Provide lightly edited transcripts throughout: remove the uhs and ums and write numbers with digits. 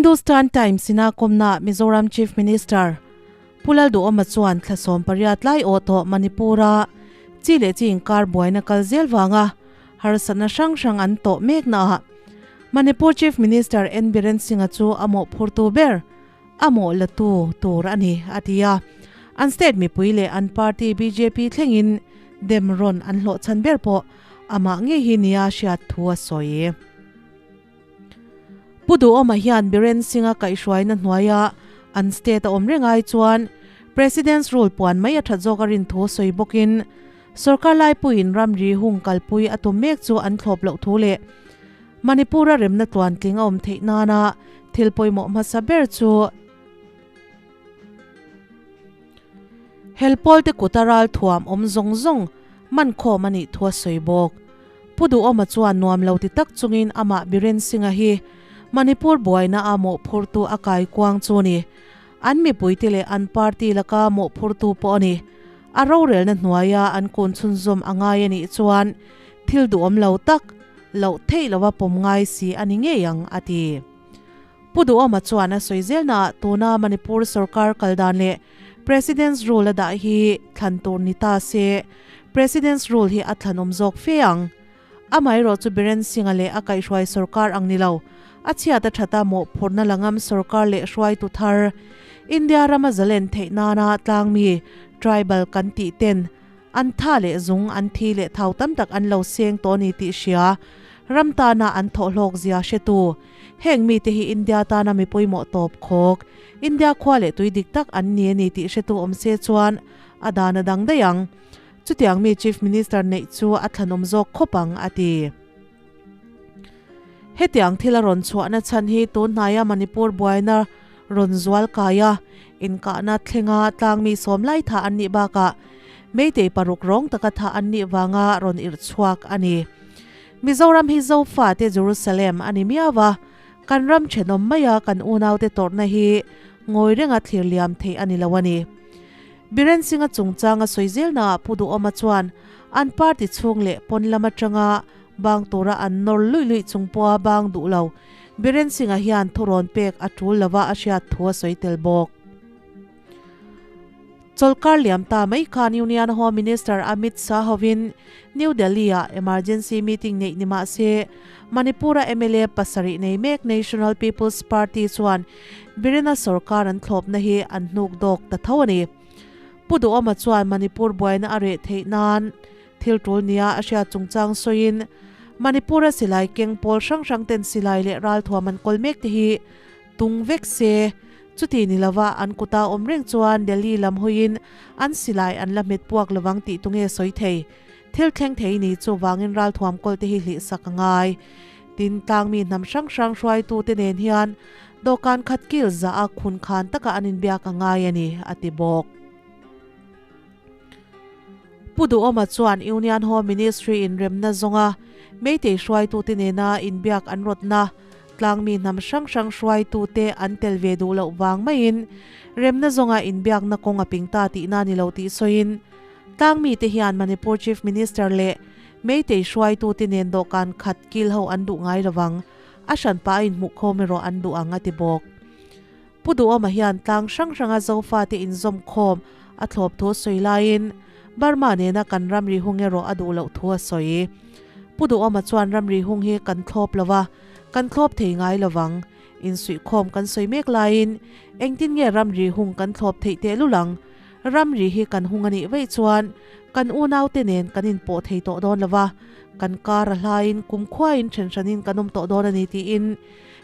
Hindustan Times ina kawmna Mizoram Chief Minister Pu Lalduhawma chuan thla 18 lai awh tawh Manipur-a chi leh chi inkar buaina kal zel vanga harsatna hrang hrang an tawh meknaah Manipur Chief Minister N Biren Singh-a chu a mawhphurtu ber a mawh latu tur a ni, a ti a. An state mipui leh an party bjp thlengin dem rawn an hlawh chhan ber pawh amah ngei hi nia hriat thu a sawi. Pu Duhawma hian Biren Singh-a kaihhruaina hnuaia an state a awm reng ai chuan President's Rule puan mai a that zawk a rin thu sawi bawkin sorkar laipuiin ramri hung kalpui a tum mek chu an thlawp loh thu leh Manipur-a remna tluantling a awm theih nana thil pawimawh hmasa ber chu Helpawl te kuta ral thuam awm zawng zawng man khawm a nih thu a sawi bawk. Pu Duhawma chuan nuam lo ti tak chungin amah Biren Singh-a hi Manipur buaina a mawhphurtu a kai kuang chu ni. An mipuite leh an party laka mawhphurtu pawh a ni. A rorelna hnuaia an kun chhunzawm a ngai a nih chuan thil duhawm lo tak, loh theih lova pawm ngai si a ni ngei ang, a ti. Pu Duhawma chuan a sawi zelnaah tuna Manipur sorkar kal dan leh President's Rule a dah hi thlan tur ni ta se, President's Rule hi a thlanawm zawk fe ang. Amaherawh chu Biren Singh-a leh a kaihhruai sorkar ang ni lo, a chhiat a thata mawhphurhna la ngam sorkar leh hruaitu thar, India rama zalen theih nana tlangmi, tribal, kan tih ten An tha leh zung, an thi leh thau tam tak an lo seng tawh a ni tih hria. Ram tana an thawhhlawk zia hretu. Heng mite hi India tana mi pawimawh tawp khawk. India khua leh tui dik tak an ni a ni tih hretu awm se chuan a dan a dang daih ang. Chutiang mi Chief Minister neih chu a thlanawm zawk khawp ang, a ti. Hetiang thil a rawn chhuahna chhan hi tun hnaia Manipur buaina rawn zual kai a, inkahna thlenga tlangmi sawm lai thah an nih bakah Meitei paruk rawng taka thah an nih vanga rawn irh chhuak a ni. Mizoram hi Zofate Jerusalem a ni miau a, kan ram thenawm maia kan unaute tawrhna hi ngawi renga thlir liam theih a ni lo a ni. Biren Singh-a chungchanga sawi zelnaah Pu Duhawma chuan an party chhung leh pawn lam atanga bang tura an nawr luih luih chung pawha bang duh lo Biren Singh-a hian thurawn pek a tul lova a hriat thu a sawi tel bawk. Chawlhkar liam ta mai khan Union Home Minister Amit Shah hovin New Delhi-ah emergency meeting neih ni mah se Manipur-a mla pasarih nei mek National People's Party chuan Birena sorkar an thlawpna hi an hnuk dawk ta tho a ni. Pu Duhawma chuan Manipur buaina a reh theih nan thil tul nia a hriat chungchang sawiin, Manipur-a silai keng pawl hrang hrang ten silai leh ralthuam an kawl mek te hi tung vek se, chuti ni lova an kuta awm reng chuan Delhi lam hawiin an silai an la hmet puak lovang tih tunge sawi thei. Thil thleng thei ni chuvangin ralthuam kawl te hi hlihsak a ngai. Tin, tlangmi hnam hrang hrang hruaitute nen hian dawhkan khat kil zah a khun khan taka an inbiak a ngai a ni, a ti bawk. Pu Duhawma chuan Union Home Ministry in remna zawnga Meitei hruaitute nena inbiak an rawtna, tlangmi hnam hrang hrang hruaitute an tel ve duh loh vang maiin remna zawnga inbiakna kawng a ping ta tihna ni lo tih sawiin, Tlangmite hian Manipur Chief Minister leh Meitei hruaitute nen dawhkan khat kil ho an duh ngai lovang, a hranpa a inhmuhkhawm erawh an duh ang a ti bawk. Pu Duhawma hian tlang hrang hranga Zofate inzawm khawm a thlawp thu sawi laiin Burma nena kan ramri hung erawh a duh loh thu a sawi. Pu Duhawma chuan ramri hung hi kan thlawp lo va, kan thlawp thei ngai lovang. Insuihkhawm kan sawi mek laiin engtin nge ramri hung kan thlawp theih tehlul ang? Ramri hi kan hung a nih vaih chuan kan unaute nen kan inpawh thei tawh dawn lo va, kan kar a hlaiin kumkhuain ṭhenhranin kan awm tawh dawn a ni tiin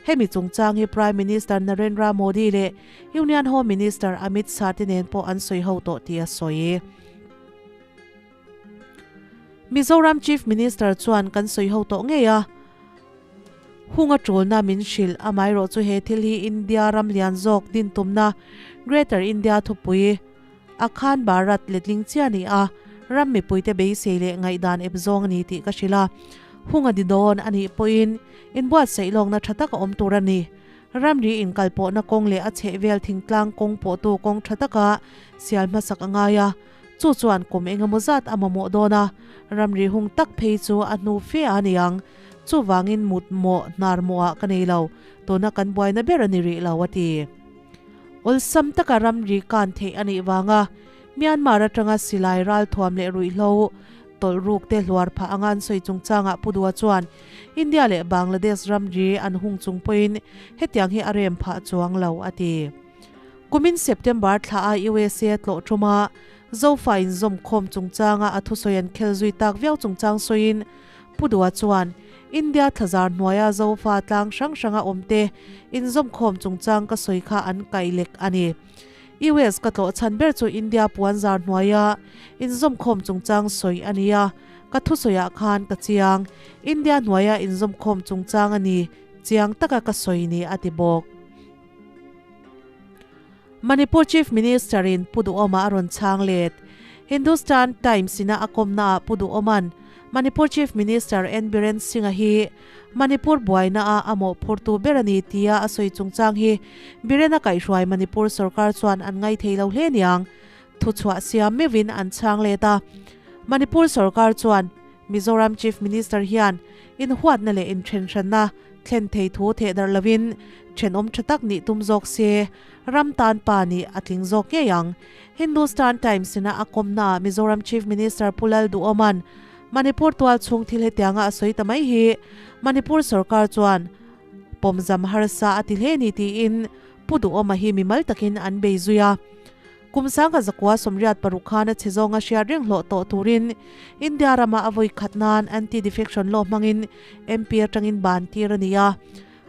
hemi chungchang hi Prime Minister Narendra Modi leh Union Home Minister Amit Shah te nen pawh an sawi ho tawh tih a sawi. Mizoram Chief Minister chuan kan sawi ho tawh ngei a, Hunga ṭulna min hrilh, amaherawh chu he thil hi India ram lian zawk din tumna Greater India thupui Akhan Bharat letling chiah a ni a, ram mipuite beisei leh ngaihdan ep zawng a ni tih ka hrilh a. Hunga di dawn a nih pawhin inbuatsaih lawkna ṭha tak a awm tur a ni. Ramri inkalpawhna kawng leh a chhehvel thingtlang kawng pawhtu kawng ṭha taka sial hmasak a ngai a, chu chuan kum engemaw zat a mamawh dawn a, ramri hung tak phei chu a hnu fe a ni ang. Chuvangin mut mawh hnar mawhah ka nei lo, tuna kan buaina ber a ni rih lo, a ti. Awlsam taka ramri kan theih a nih vanga Myanmar atanga silai ralthuam leh ruihhlo tawlh ruk te hluar phah anga an sawi chungchangah Pu Dua chuan India leh Bangladesh ramri an hung chung pawhin hetiang hi a rem phah chuang lo, a ti. Kumin September thla a USA tlawh tuma Zofa inzawmkhawm chungchanga a thusawi an khel zui tak viau chungchang sawiin Pu Dua chuan India thlazar hnuaia Zofa tlang hrang hranga awmte inzawmkhawm chungchang ka sawi kha an kaih lek a ni. US ka tlawh chhan ber chu India puanzar hnuaia inzawmkhawm chungchang sawi a ni a, ka thusawiah khan ka chiang. India hnuaia inzawmkhawm chungchang a ni chiang taka ka sawi ni a ti bawk. Manipur Chief Minister in Pu Duhoma a rawn chhang let. Hindustan Times ina a kawmnaah Pu Duhoma'n Manipur Chief Minister N Biren Singh-a hi Manipur buainaah a mawhphurtu ber a ni tia a sawi chungchang hi Biren-a kaihhruai Manipur sorkar chuan an ngaithei lo hle niang. Thuchhuah siam meuhin an chhang let a. Manipur sorkar chuan Mizoram Chief Minister hian inhuatna leh inthenhranna thlen thei thu theh darh lovin thenawm tha tak nih tum zawk se, ram tan pa nih a tling zawk ngei ang. Hindustan Times ina a kawmnaah Mizoram Chief Minister Pu Lal Duhawma'n Manipur tual chhung thil hetianga a sawi ta mai hi Manipur sorkar chuan pawmzam harsa a ti hle ni tiin Pu Duhawma hi mimal takin an bei zui a. Kum sangha zakua 86 khan a chhe zawnga hriat reng hlawh tawh turin India rama a vawi khat nan anti-defection law hmangin MP atangin ban tir a ni a.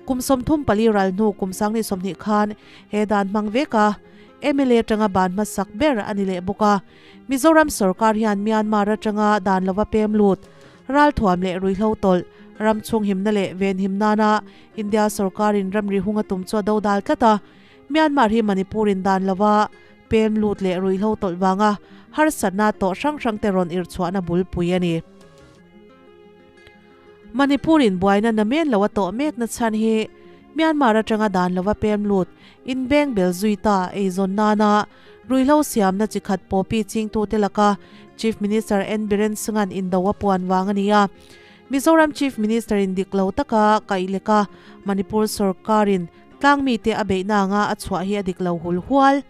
Kum 34 ral hnu kum 2020 khan he dan hmang vek a, mla atanga ban hmasak ber a ni leh bawk a. Mizoram sorkar hian Myanmar atanga dan lova pem lut, ralthuam leh ruihhlo tawlh, ram chhunghimna leh venhim nana India sorkarin ramri hung a tum chu a dodal tlat a. Myanmar hi Manipur in dan lova pem lut leh ruihhlo tawlh vanga harsatna tawh hrang hrang te rawn irhchhuahna bulpui a ni. Manipur in buaina namen lo a tawh mekna chhan hi Myanmar atanga dan lova pem lut inbeng bel zui ta eizawn nana ruihhlo siamna chi khat pawpi chingtute laka Chief Minister N Biren Singh-a'n indo a puan vang a ni a. Mizoram Chief Minister in dik lo taka kaih leka Manipur sorkarin Tlang mite a beihna anga a chhuah hi a dik lo hul hual.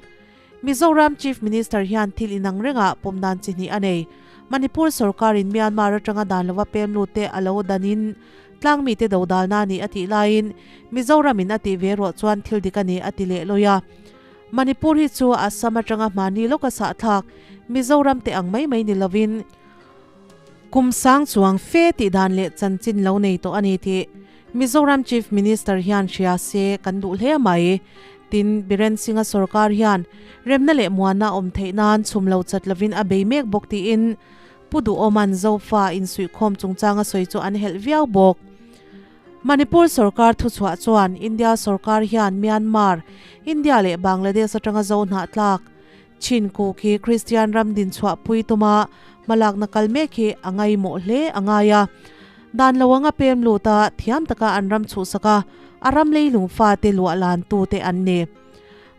Mizoram Chief Minister hian thil inang rengah pawm dan chi hnih a nei. Manipur sorkarin Myanmar atanga dan lova pem lutte a lo danin tlang mite dodalna a ni a tih laiin Mizoramin a tih ve ruah chuan thil dik a ni a ti leh lawi a. Manipur hi chu Assam atanga hmani lawka sahthlak Mizoram te ang mai mai ni lovin Kum sang chuang fe tih dan leh chanchin lo nei tawh a ni tih Mizoram Chief Minister hian hria se kan duh hle mai. Tin, Biren Singh-a sorkar hian remna leh muanna awm theih nan chhum lo chat lovin a bei mek bawk tiin Pu Duhawma'n Zofa insuihkhawm chungchanga sawi chu an helh viau bawk. Manipur sorkar thuchhuah chuan India sorkar hian Myanmar, India leh Bangladesh atanga zo hnahtlak, Chin ku khi Kristian ram din chhuah pui tuma hmalakna kal mek hi a ngaimawh hle a ngai a. Dan lo anga pem lut a, thiam taka an ram chhuhsak a, a ram leilung fate luah lan tute an ni.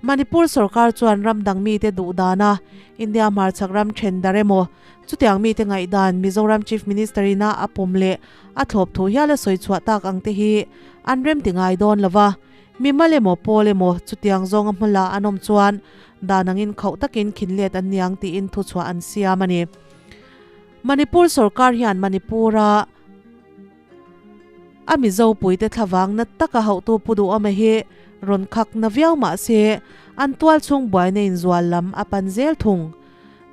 Manipur sorkar chuan ram dang mite duh dana India hmarchhak ram then dar emaw, chutiang mite ngaihdan Mizoram Chief Minister ina a pawm leh a thlawp thu hial a sawi chhuah tak ang te hi an remti ngai dawn lova. Mimal emaw pawl emaw chutiang zawnga hmala an awm chuan dan angin khauh takin khin let an niang tiin thuchhuah an siam a ni. Manipur sorkar hian Manipur-a a Mizo puite thlavang na taka hauhtu Pu Duhawma hi rawn khak na viau mah se an tualchhung buaina inzual lam a pan zel thung.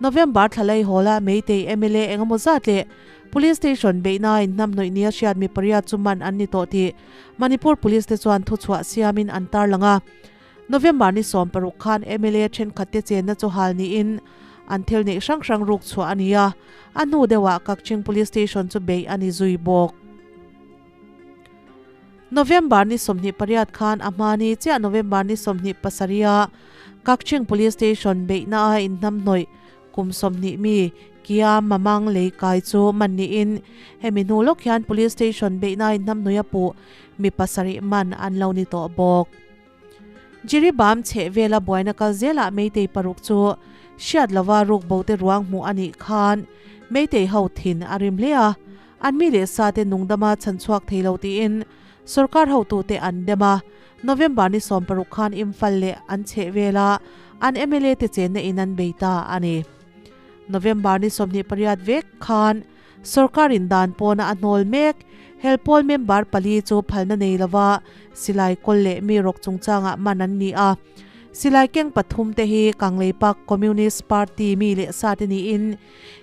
November thla lei hawla Meitei mla engemaw zat leh Police Station beihnain hnamhnawih nia hriat mi pariat chu man an ni tawh tih Manipur Police te chuan thuchhuah siamin an tarlang a. November ni 16 khan mla thenkhatte chenna chu hal niin an thil neih hrang hrang ruk chhuah a ni a, a hnu deuhah Kakching Police Station chu beih a ni zui bawk. November ni 28 khan a hma ni chiah November ni 27 a Kakching Police Station beihna a inhnamhnawih kum 20 mi Kia Mamang lei kai chu man niin hemi hnu lawk hian Police Station beihna a inhnamhnawih a puh mi pasarih man an lo ni tawh bawk. Jiribam chheh vela buaina kal zelah Meitei paruk chu hriat lova rukbo te ruang hmuh a nih khan Meitei ho thin a rim hle a. an mi leh sa te nungdama chhanchhuak thei lo tiin sorkar hotute an dem a. November ni 16 khan Imphal leh an chhehvela an mla te chenna in an bei ta a ni. November ni 28 vek khan sorkarin dan pawna a hnawl mek helpawl member pali chu phalna nei lova silai kawl leh mi rawk chungchangah man an ni a. Silai keng pathum te hi Kangleipak Communist Party mi leh sa te niin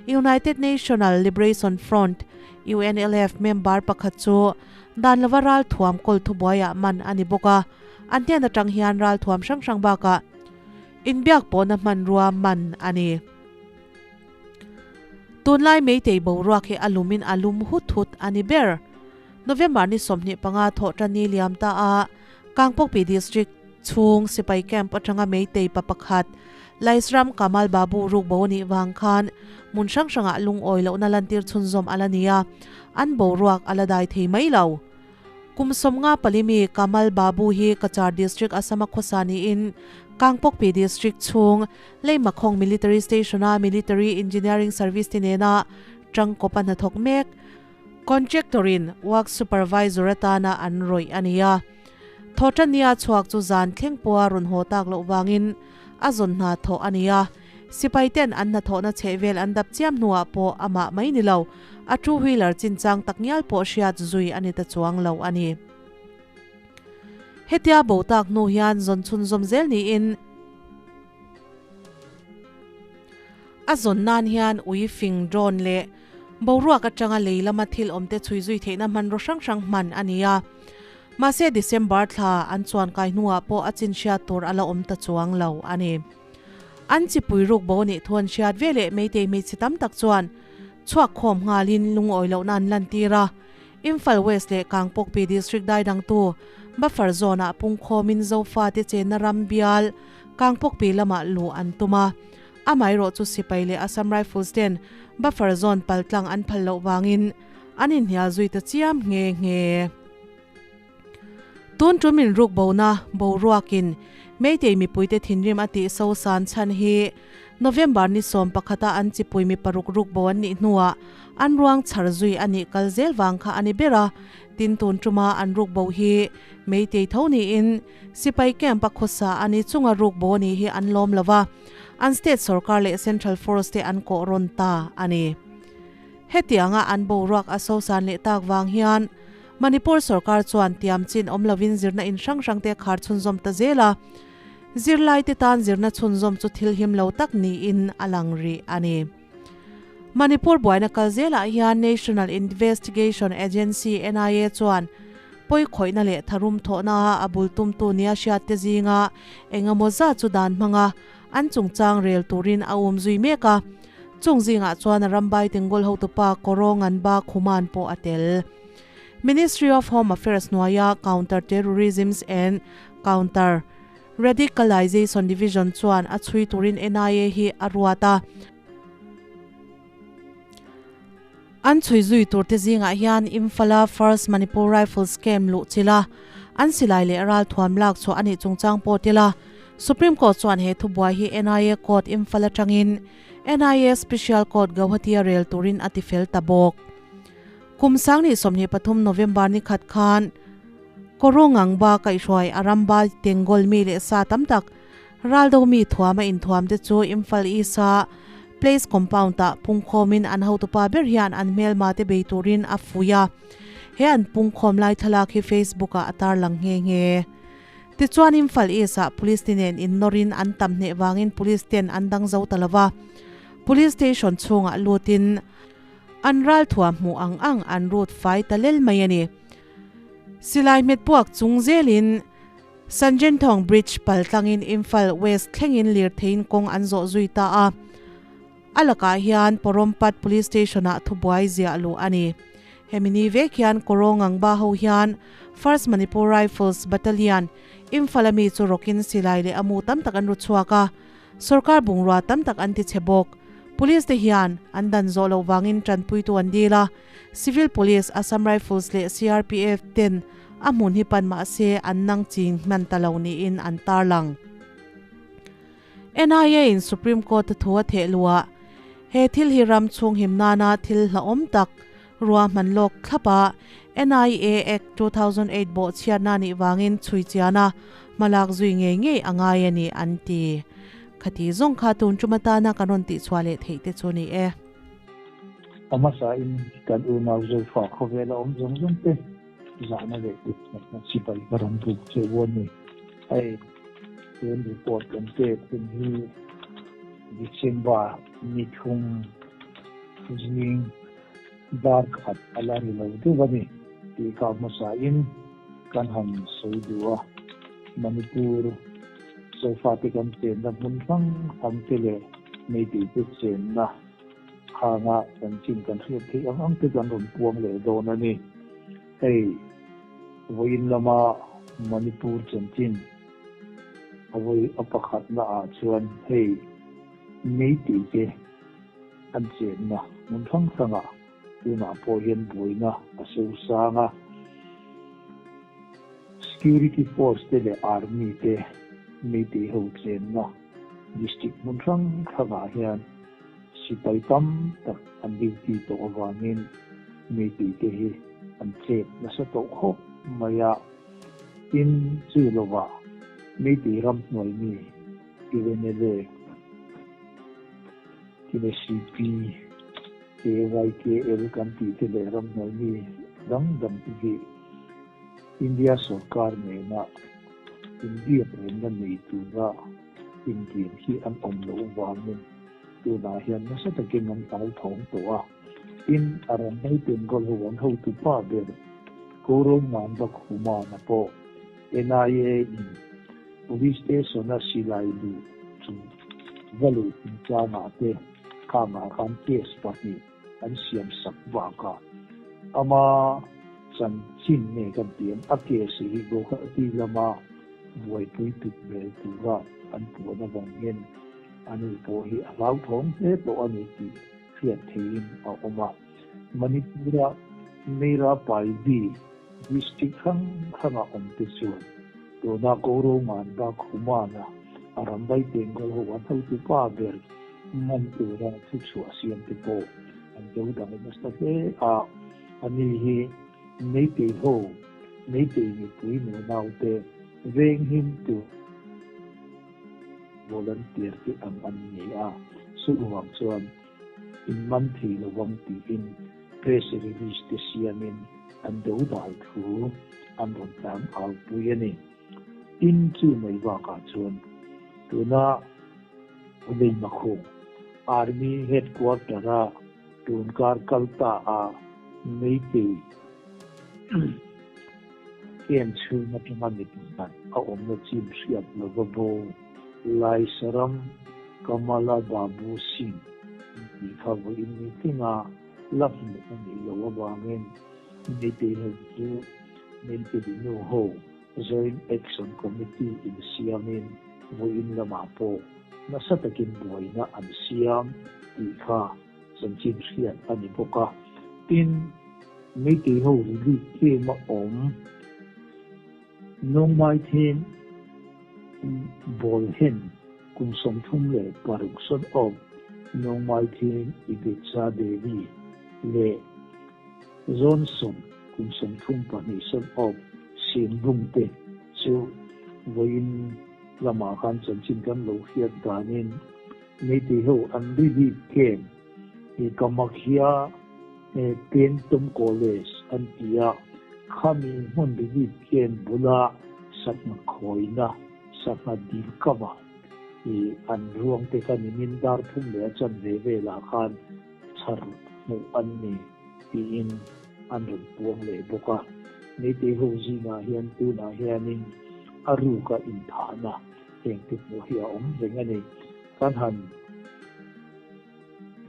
United National Liberation Front, UNLF, member pakhat chu dan lova ral thuam kawl thubuaiah man a ni bawk a. An hnen atang hian ral thuam hrang hrang bakah inbiak pawhna hmanrua man a ni. Tunlai Meitei boruak hi a lumin a lum hut hut a ni ber. November ni 25 thawh tan ni liam ta a, Kangpokpi District chhung sipai camp atanga Meitei pa pakhat Laisram Kamal Babu ruk bo anih vang khan hmun hrang hrangah lungawi lohna lantir chhunzawm a la ni a, an boruak a la dai thei mai lo. Kum 54 mi Kamal Babu hi Cachar District Assam-a khawsa niin Kangpokpi District chhung Leimakhawng Military Station-a Military Engineering Service te nena tangkawp a hnathawk mek. Contractor-in Work Supervisor atana an rawih a ni a. Thawhṭannia chhuak chu zan thleng pawha rawn haw tak loh vangin a zawn hna thawh a ni a. Sipai ten an hnathawhna chhehvel an dap chiam hnuah pawh amah mai ni lo, a two wheeler chinchang tak ngial pawh hriat zui a ni ta chuang lo a ni. Hetia bo tak hnu hian zawn chhunzawm zel niin a zawn nan hian ui fing drone leh boruak atanga lei lama thil awmte chhui zui theihna hmanraw hrang hrang hman a ni a. Mahse December thla an chuan kai hnuah pawh a chin hriat tur a la awm ta chuang lo a ni. An chipui ruk bo nih thu an hriat ve leh Meitei hmeichhe tam tak chuan chhuak khawm nghalin lungawi lohna an lantir a. Imphal West leh Kangpokpi District daidangtu buffer zone-ah pungkhawmin Zofate chenna ram bial Kangpokpi lamah luh an tum a. Amaherawh chu sipai leh Assam Rifles ten buffer zone paltlang an phal loh vangin an inhnial zui ta chiam nghe nghe. Tun tum in ruk bona boruakin Meitei mipuite thinrim a tih so san chhan hi November ni 11 a an chipui mi paruk ruk bo an nih hnuah an ruang chhar zui a nih kal zel vang kha a ni ber a. Tin tun tuma an ruk bo hi Meitei tho niin sipai camp a khawsa a ni chunga ruk bo nih hi an lawm lo va, an state sorkar leh central force te an kawh rawn ta a ni. Hetianga an boruak a so san leh tak vang hian Manipur sorkar chuan tiam chin awm lovin zirna in hrang hrang te khar chhunzawm ta zel a, zirlaite tan zirna chhunzawm chu thil him lo tak niin a lang rih a ni. Manipur buaina kal zelah hian National Investigation Agency, NIA, chuan pawi khawihna leh tharum thawhna a bul tumtu nia hriat te zinga eng emaw zat chu dan hmanga an chungchang rel turin a um zui mek a, chung zingah chuan a rambai Tenggol hotupa Koronganba Khuman pawh a tel. Ministry of Home Affairs hnuaia Counter Terrorism and Counter Radicalisation Division chuan a chhui turin NIA hi a ruat a. An chhui zui turte zingah hian Imphal-a First Manipur Rifles Camp luh chilh a, an silai leh ral thuam lak chhuah a nih chungchang pawh tel a. Supreme Court chuan he thubuai hi NIA Court Imphal atangin NIA Special Court Gauhati-a rel turin a tifel ta bawk. Kum sang ni 23 November ni khat khan Korongang ba kaihhruai a ramba Tenggol mi leh sa tam tak raldo mi thuam a inthuam te chu Imphal East-a Place Compound-ah pungkhawmin an hotupa ber hian an hmelma te bei turin a fui a. He an pungkhawm lai thlalak hi Facebook-ah a tarlang nghe nghe. Tichuan Imphal East-ah Police te nen innawrin an tam hneh vangin Police ten an dang zo ta lova. Police Station chhungah lutin An ral thuam hmuh ang ang an rut fai ta lel mai a ni. Silai hmet puak chung zelin Sanjenthawng Bridge pal tlangin Imphal West thlengin lirtheiin kawng an zawh zui ta a. A lakah hian Porompat Police Station-ah thubuai ziah luh a ni. Hemi ni vek hian Korongang ba ho hian First Manipur Rifles Battalion, Imphal a mi chu rawkin silai leh a mu tam tak an ru chhuak a. Sorkar bungrua tam tak an ti chhe bawk. Police te hian an dan zawh loh vangin tanpuitu an dil a, Civil Police, Assam Rifles leh CRPF ten a hmun hi pan mah se an nang ching hman ta lo niin an tarlang. NIA in Supreme Court a thu a theh luah. He thil hi ram chhung him nana thil hlauhawm tak. Ruahman lawk thlap a, NIA Act 2008 bawhchhiatna nih vangin chhui chian a, hmalak zui ngei ngei a ngai a ni, an ti. Khati zawng kha tun tum atana kan rawn tihchhuah leh theih te chu ni e. A hmasain kan unau Zofa khawvela awm zawng zawng te zahna leh kuthnatna chibai ka rawn buk che u a ni. Hei tun report kan pek hun hi December ni thum zing dar khat a la ri lo deuh a ni tih ka hmasain kan han sawi duh a. Manipur Zofa te kan chenna hmun hrang hrang te leh Meitei te chenna khanga chanchin kan hriat theih ang ang te kan rawn puang leh dawn a ni. Hei vawiin lama Manipur chanchin a vawi a pakhatna ah chuan hei Meitei te an chenna hmun hrang hrangah tunah pawh hian buaina a sosang a. Security force te leh Army te Meitei ho chenna district hmun hrang hrangah hian sipai tam tak an duty tawh avangin Meitei te hi an chet nasa tawh khawp mai a. Tin, chu lovah Meitei ramhnuai mi Irenele TNCP, KYKL kan tih te leh ramhnuai mi dang dang te hi India sorkar nena inbiak remna nei tura intiam hi an awm loh vangin tunah hian nasa takin an hlauthawng tawh a. Tin, a ram mai Bengal ho an hotu pa ber Gaurav Nanda Khumana pawh NIA in Police Station a silai luh chu va luh chungchangah te khangah khan case pahnih an siam sak bakah ama chanchin nge kan ti ang a case hi Guwahati lama buaipui tut hmel tura an puan avang hian ani pawh hi a hlauthawng hle tawh a ni tih hriat theihin a awm a. Manipur-a Meira Paibi District hrang hranga awm te chuan tuna Gauroman Bakhumana a rambai Bengal ho an hotu pa ber man tura thuchhuah siam te pawh an do dang nasa hle a. Ani hi Meitei ho, Meitei mipui nunau te venghim tu volunteer te ang an ni a, chuvang chuan in man thei lovang tiin press release te siamin an do dal thu an rawn tlang au pui a ni. Tin, chu mai bakah chuan tuna Leimakhung Army Headquarter-a tunkar kal ta a Meitei camp chhung atanga mi pakhat a awmna chin hriat lova bo Laisaram Kamala Babu Singh tih kha vawiin ni tlinga la hmuh a nih loh avangin Meitei ho chu Meitei nu ho Joint Action Committee insiamin vawiin lamah pawh nasa takin buaina an siam tih kha chanchin hriat a ni bawk a. Tin, Meitei ho relief camp a awm Nongmaithem Bawlhen kum 36 son of Nongmaithem Ibetsa Devi leh Johnson kum 34 son of Singbung te chu vawiin lamah khan chanchin kan lo hriat danin Meitei ho an relief camp hi Kamakhya Pentum College an ti a, khami hmun relief camp bula sangha khawina, sangha dil kama i an ruang te kha nimin dar thum leh a chanve velah khan chhar hmuh an ni tiin an rawn puang leh bawk a. Meitei ho zingah hian tunah hianin a ruka inthahna heng te pawh hi a awm reng a ni. Kan han.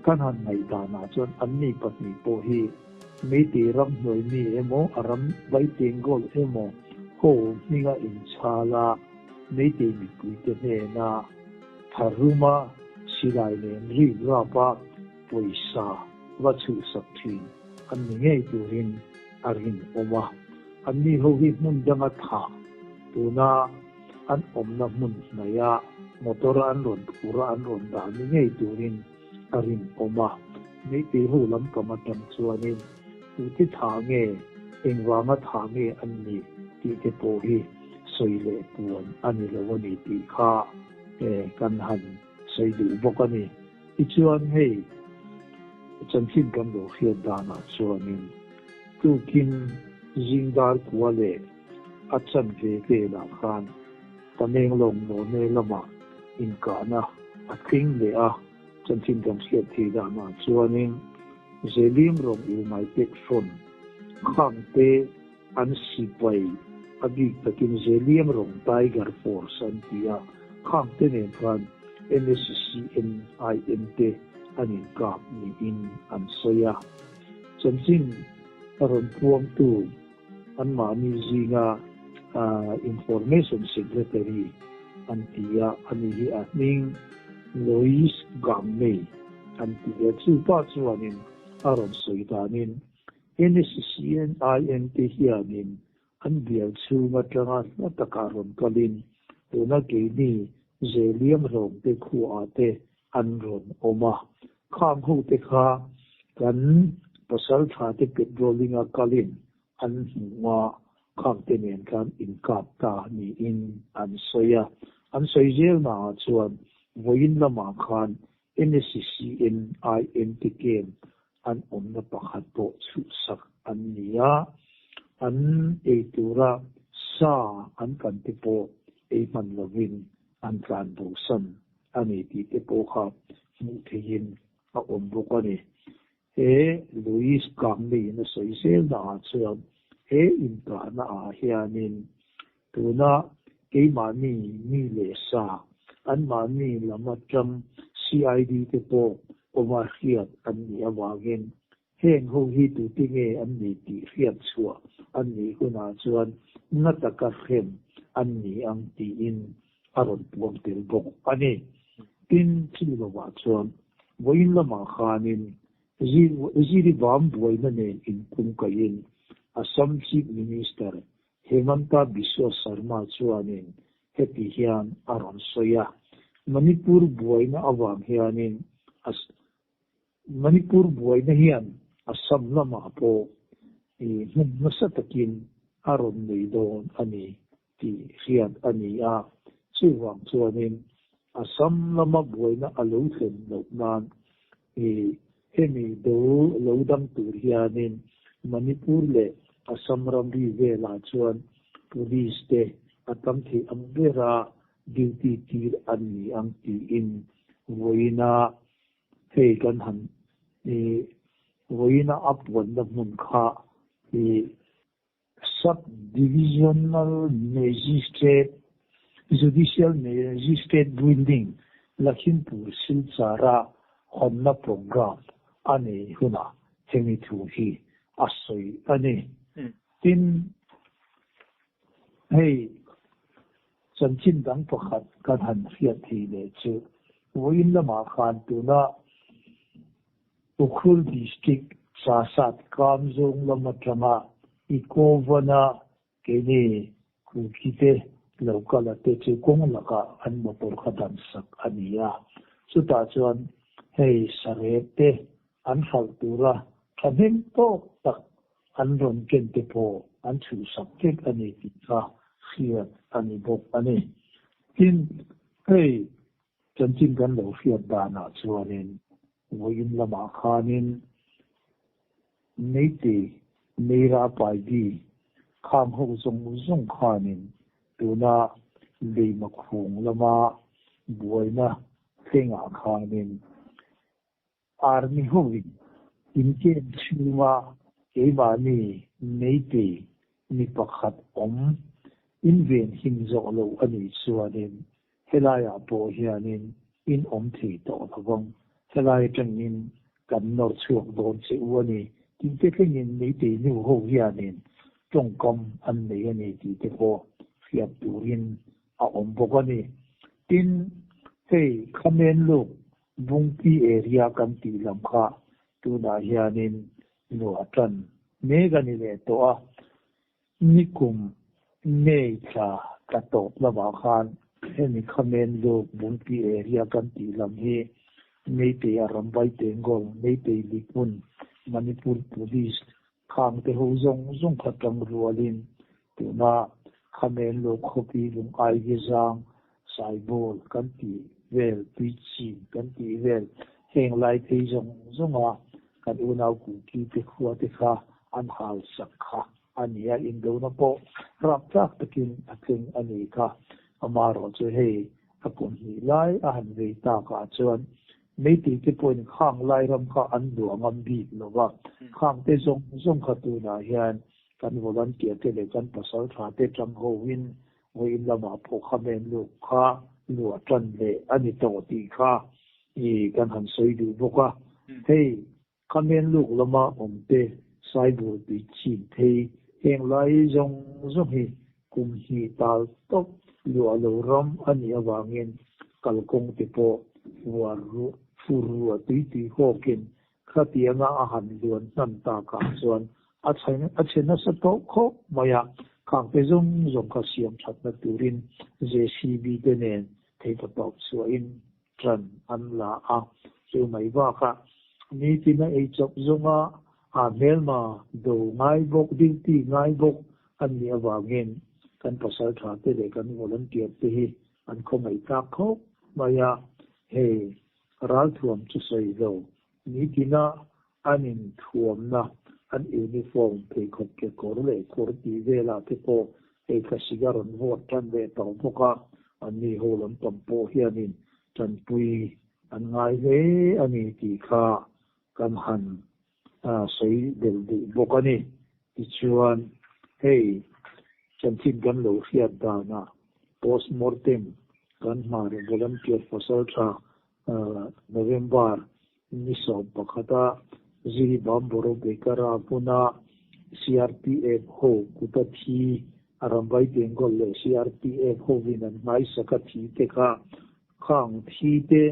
Kan han ngaihdanah chuan anni pahnih pawh hi Meitei ramhnuai mi emaw, a ram Vaitengawl emaw ho hminga inchhal a, Meitei mipuite hnena tharuma silai nen rik rap a pawisa va chhuhsak thin an ni ngei turin a rinawm a. Anni ho hi hmun danga thah tuna an awmna hmun hnaia motor an rawn phur a, an rawn dah ni ngei turin a rinawm a. Meitei ho lam kam atang chuanin Tute thah nge, engvanga thah nge an nih tih te pawh hi sawi leh puan a ni lo a ni tih kha kan han sawi duh bawk a ni. Tichuan hei chanchin kan lo hriat danah chuanin tukin zingdar kua leh a chanve velah khan Tamenglong None lamah inkahna a tling leh a, chanchin kan hriat theih danah chuanin Zelim Rawng United Front khangte an sipai a bik takin Zeliang Rawng Tiger Force an ti a, khangte nen khan NSCN-IM te an inkap niin an sawi a. Chanchin a rawn puangtu anmahni zinga Information Secretary an ti a, ani hi a hming Lois Gangmei an ti a, chupa chuanin a rawn sawi danin NSCN-IM te hianin an bial chhung atanga hla takah rawn kalin tuna keini Zeliang rawngte khuaah te an rawn awm a. Khang ho te kha kan pasaltha te patrolling a kalin an hmu a, khang te nen khan inkap ta niin an sawi a. An sawi zel naah chuan vawiin lamah khan NSCN-IM te camp an awmna pakhat pawh chhuhsak an ni a, an ei tura sa an kan te pawh ei hman lovin an tlan bosan a ni tih te pawh kha hmuh theihin a awm bawk a ni. He Louis Gangmeiin a sawi zel naah chuan he inkahna ah hianin tuna keimahni mi leh sa, anmahni lam atang CID te pawh awma hriat an nih avangin heng ho hi tute nge an ni tih hriat chhuah an nih hunah chuan na taka hrem an ni ang tiin a rawn puang tel bawk a ni. Tin, chu lovah chuan vawiin lamah khanin Ziribam buaina nen inkungkaihin Assam Chief Minister Himanta Biswa Sarma chuanin heti hian a rawn sawi a, Manipur buaina avang hianin Manipur buaina hian Assam lamah pawh hmun nasa takin a rawn nei dawn a ni tih hriat a ni a. Chuvang chuanin Assam lama buaina a lo thlen loh nan hemi do lo dang tur hianin Manipur leh Assam ramri velah chuan Police te a tam theih ang bera duty tir an ni ang tiin vawiina Hei kan han i vawiina a puanna hmun kha i Sub Divisional Magistrate, Judicial Magistrate Building, Lakhimpur Silchara hawnna programme a nei hunah hemi thu hi a sawi a ni. Tin, hei Chanchin dang pakhat kan han hriat thei leh chu vawiin lamah khan tuna Ukhrul District Chasat Kamzawng lam atanga Ikovana keini Kuki te lo kal a te chu kawng lakah an motor kha dan sak a ni a. Chutah chuan hei sarep te an hralh tura thahnem tawk tak an rawn ken te pawh an chhuhsak vek a ni tih kha hriat a ni bawk a ni. Tin, hei chanchin kan lo hriat danah chuanin vawiin lamah khanin Meitei Meira Paibi khang ho zawng zawng khanin tuna Leimakhung lama buaina thlengah khanin Army hovin inkem chhunga keimahni Meitei mi pakhat awm inven him zawh lo a nih chuanin helaiah pawh hianin in awm thei tawh lo vang, helai atangin kan nawr chhuak dawn che u a ni tih te thlengin Meitei nu ho hianin tawngkam an nei a ni tih te pawh hriat turin a awm bawk a ni. Tin, hei Khamenluk Bungpi area kan tih lam kha tunah hianin luah tan mek a ni leh tawh a, nikum May thla tla tawp lamah khan hemi Khamenluk Bungpi area kan tih lam hi Meitei Arambai Tenggol, Meitei Likhmun, Manipur Police. Khang te ho zawng zawng kha tang rualin tuna Khamen lo khawpi lung ai hi zang Saibawl kan tih vel, Tuichhin kan tih vel heng lai phei zawng zawnga kan unau Kuki te khua te kha an hal sak kha a ni a, indona pawh raptlak takin a thleng a nih kha. Amaherawh chu hei a kum hnih lai a han vei takah chuan Meitei te pawhin khang lai ram kha an duah ngam bik lo va, khang te zawng zawng kha tunah hian kan volunteer te leh kan pasal tha te tang hoin vawiin lamah pawh kha men luk kha luah tan leh a ni tawh tih kha i kan han sawi duh bawk a. Hei kha men luk lama awm te Saibur tui chhin phei heng lai zawng zawng hi kum hnih tal tawp luah lo ram a nih avangin kalkawng te pawh vuar ruah fur ruah tui tui hawkin Khatianga a han luan hnan takah chuan a a chhe nasa tawh khawp mai a, khangte zawng zawng kha siam thatna turin JCB te nen theihpa tawp chhuahin ṭan an la a. Chu mai bakah nitin a ei chawp zawnga a hmelma do ngai bawk, duty ngai bawk an nih avangin kan pasalṭha te leh kan volunteer te hi an khawngaih tlak khawp mai a, hei Ralthuam chu sawi lo, nitina an inthuamna, an uniform, pheikhawk kekawr leh kawr tih velah te pawh hei thlasik a rawn vawt tan leh tawh bawk a, anni ho lam pang pawh hianin tanpui an ngai hle a ni tih kha kan han sawi belh duh bawk a ni. Tichuan, hei chanchin kan lo hriat danah postmortem kan hmar volunteer pasaltha November ni 11-a Jiribam Borough Bekara hmuna CRPF ho kuta thi Arambai Bengal leh CRPF hovin an hmaisaka thi te kha khang thi te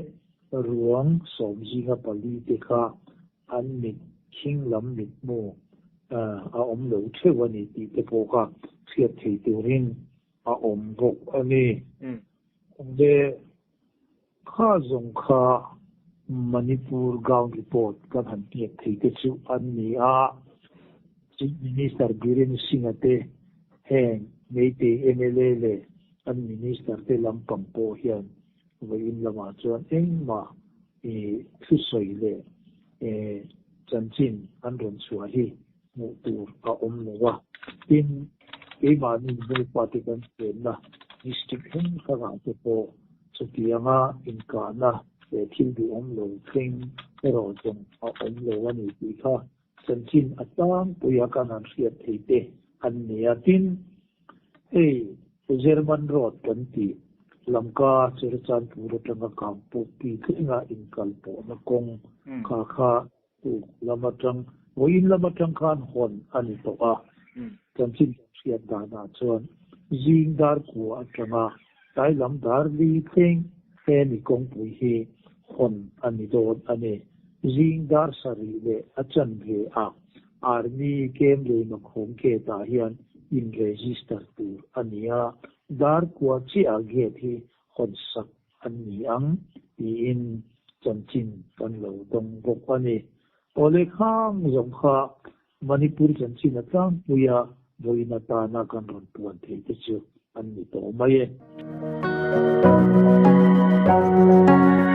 ruang sawm zinga pali te kha an mit khing lam mitmu a awm lo theuh a ni tih te pawh kha hriat thei turin a awm bawk a ni. Le kha zawng kha Manipur ground report kan han pek thei te chu an ni a, Chief Minister Biren Singh-a te heng Meitei mla leh an Minister te lampang pawh hian vawiin lamah chuan engmah i thusawi leh chanchin an rawn chhuah hi hmuh tur a awm lo a. Tin, keimahni Zofate kan chenna district hrang te pawh chutianga inkahna leh thil duhawm lo thleng erawh zawng a awm lo a ni tih kha chanchin a tlangpuia kan han hriat thei te an ni a. Tin, hei German Road kan tih Lamka Churachandpur atanga Kangpokpi thlenga inkalpawhna kawng kha kha Tuk lam atang, vawiin lam atang khan hawn a ni tawh a. Chanchin kan hriat danah chuan zing dar kua atanga tlai lam dar li thleng he ni kawngpui hi hawn a ni dawn a ni. Zing dar sarih leh a chanve a Army camp lei Makhawm gate ah hian in register tur a ni a, dar kua chiah gate hi hawn sak an ni ang tiin chanchin kan lo dawng bawk a ni. Awle khang zawng kha Manipur chanchin a tlangpui a, vawiin atana kan rawn puan thei te chu an ni tawh mai e.